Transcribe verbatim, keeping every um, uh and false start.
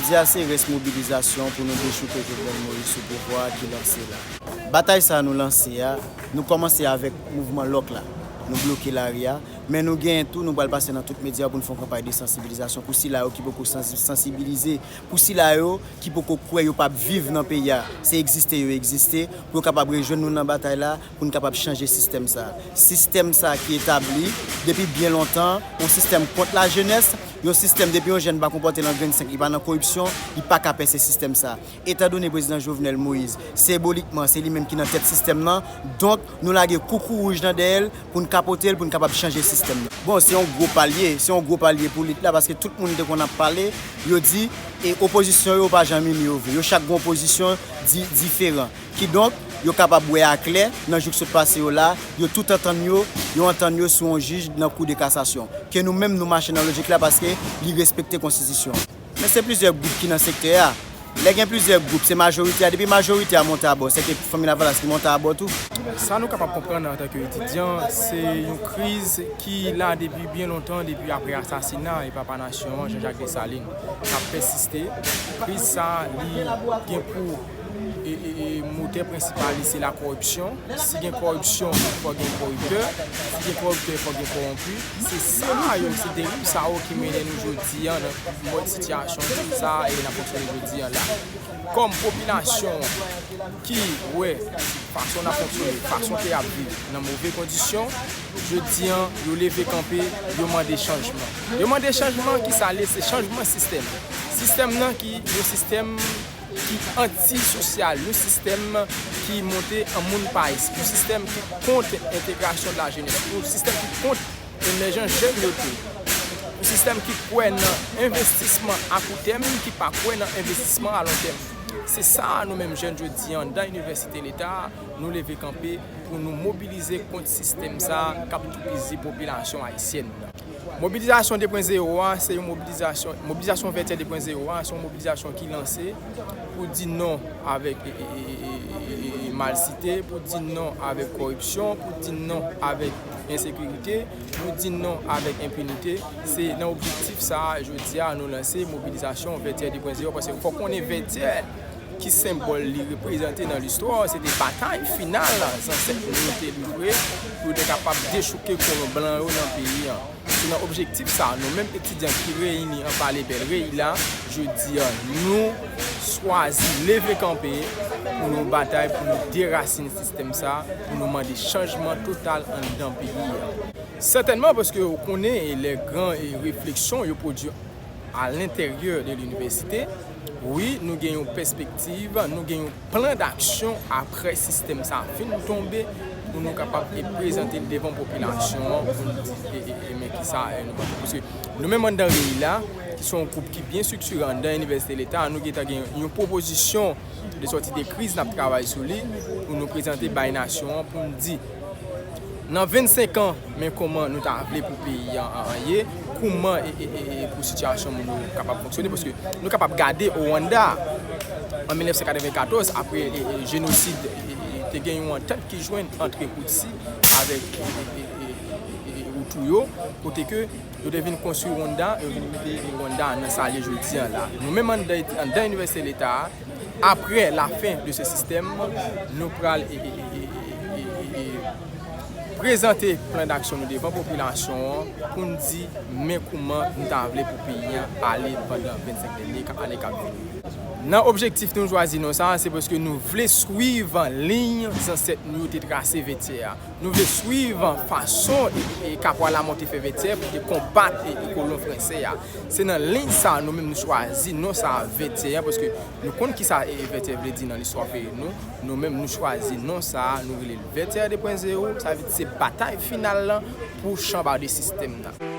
Jodi a se rès mobilizasyon pou nou dechouke Jovenel Moïse sou pouvwa a ki lanse la. Batay sa a nou lanse a, nou kòmanse avèk mouvman lòk la. Nou bloke lari a, men nou genyen tou, nou pral pase nan tout medya pou n fè yon kanpay de sansibilizasyon pou sila yo ki poko sansi-, sansibilize, pou sila yo ki poko kwè yo p ap viv nan peyi a, se egziste yo egziste, pou yo kapab rejwenn nou nan batay la, pou n kapab chanje sistèm sa a. Sistèm sa a ki etabli depi byen lontan, yon sistèm kont lajenès, yon sistèm depi yon jèn pa konpòte l an grenn senk, li pa nan koripsyon, li pa ka pèse sistèm sa a. Etandone prezidan Jovenel Moïse, senbolikman, se li menm ki nan tèt sistèm nan, donk, nou lage koukouwouj nan dèyè l pou n kapote l, pou n kapab chanje sistèm nan. Bon, se yon gwo pa l ye, se yon gwo pa l ye pou lit la, paske tout moun te konn ap pale, yo di, e opozisyon yo pa janm ini yo vre. Yo chak gen yon pozisyon di-, diferan. Kidonk, yo kapab wè aklè, nan jou k sot pase yo la, yo tout antann yo, yo antann yo sou yon jij nan kou de kasasyon. Ke nou menm, nou mache nan lojik la, paske li respekte konstitisyon. Men se plizyè gwoup ki nan sektè a. Lè gen plizyè gwoup, se majorite a. Depi majorite a monte abò, se ke Fanmi Lavalas ki monte abò tou. Sa nou kapab konprann antanke etidyan, se yon kriz ki la depi byen lontan, depi apre asasina e papa nasyon an, Jean Jacques Dessalines, k ap pèsiste. Kriz sa, li gen pou e, e, e, motè prensipal li se la koripsyon. Si gen koripsyon, fò gen koriptè. Si gen koriptè, fò gen kowonpi. Se sa yo, se deriv sa yo ki mennen nou jodi a nan mòd sitiyasyon kriz sa a e n ap fonksyone jodi a la. Kòm popilasyon ki wè fason n ap fonksyone, fason ke y ap viv nan move kondisyon, jodi a, yo leve kanpe, yo mande chanjman. Yo mande chanjman ki sa l ye, se chanjman sistèm. Sistèm nan ki yon sistèm ki antisosyal, yon sistèm ki monte an moun pa espri, yon sistèm ki kont entegrasyon de la jenès, yon sistèm ki kont emèjans jèn yo tou, yon sistèm ki kwè nan envestisman a kou tèm, ki pa kwè nan envestisman a lon tèm. Se sa nou menm jèn jodi a anndan Inivèsite Leta, nou leve kanpe pou nou mobilize kont sistèm sa k ap toupizi popilasyon ayisyèn nan. Mobilizasyon de pwen zewo a, se yon mobilizasyon, mobilizasyon Vètyè de pwen zewo a, se yon mobilizasyon ki lanse pou di non avèk e, e, e, e, e, e, malsite, pou di non avèk kòripsyon, pou di non avèk ensekirite, pou di non avèk enpinite. Se nan objektif sa a, jodi a, nou lanse mobilizasyon Vètyè de pwen zewo, paske fò konnen Vètyè ki senbòl li reprezante nan listwa, se te batay final zansèt nou yo te livre pou yo te kapab dechouke kolon blan yo nan peyi a. Se nan objektif sa a, nou menm etidyan ki reyini an Palè Bèlrèy la, jodi a, nou chwazi leve kanpe pou nou batay, pou nou derasine sistèm sa a, pou nou mande chanjman total anndan peyi a. Sètènman, paske ou konnen, e, lè gran, e, refleksyon yo pwodui a lenteryè de linivèsite, wi, nou gen yon pèspektiv, nou gen yon plan d'aksyon apre sistèm sa a fin tonbe, pou nou kapab, e, prezante l devan popilasyon an, pou nou di, e, e, e, men kisa, e, nou pral fè. Paske nou menm anndan rèy la, ki se yon gwoup ki byen estriktire anndan Inivèsite Leta, nou gentan gen yon pwopozisyon de sòti de kriz n ap travay sou li, pou nou prezante bay nasyon an, pou n di, nan vennsenk an, men kòman nou ta vle pou peyi an, an, an ye, kouman e, e, e, e pou sitiyasyon moun yo kapab fonksyone, paske nou kapab gade Rwanda, an mil nèf san katrevenkatòz, apre, e, e, jenosid, e, e, te gen yon antant ki jwenn ant Tutsi avèk, e, e, e, e, e, Hutu yo, kote ke yo te vin konstwi Rwanda, yo vin mete Rwanda nan sa l ye jodi a la. Nou menm anndan, anndan Inivèsite Leta a, apre lafen de se sistèm, nou pral, e, e, prezante plan d'aksyon nou devan popilasyon an pou n di men kouman nou ta vle pou peyi a ale pandan vennsenk dènye ka-, ane k ap vini. Nan objektif nou chwazi non sa a, se paske nou vle swiv liy zansèt nou yo te trase Vètyè a. Nou vle swiv fason, e, e, Kapwa Lamò te fè Vètyè pou te konbat, e, e, kolon fransè a. Se nan liy sa a, nou menm nou chwazi non sa a Vètyè a, paske nou konn kisa, e, e, Vètyè vle di nan listwa peyi nou. Nou menm nou chwazi non sa a, nou rele l Vètyè de pwen zewo, sa vle di se batay final lan pou chanba de sistèm nan.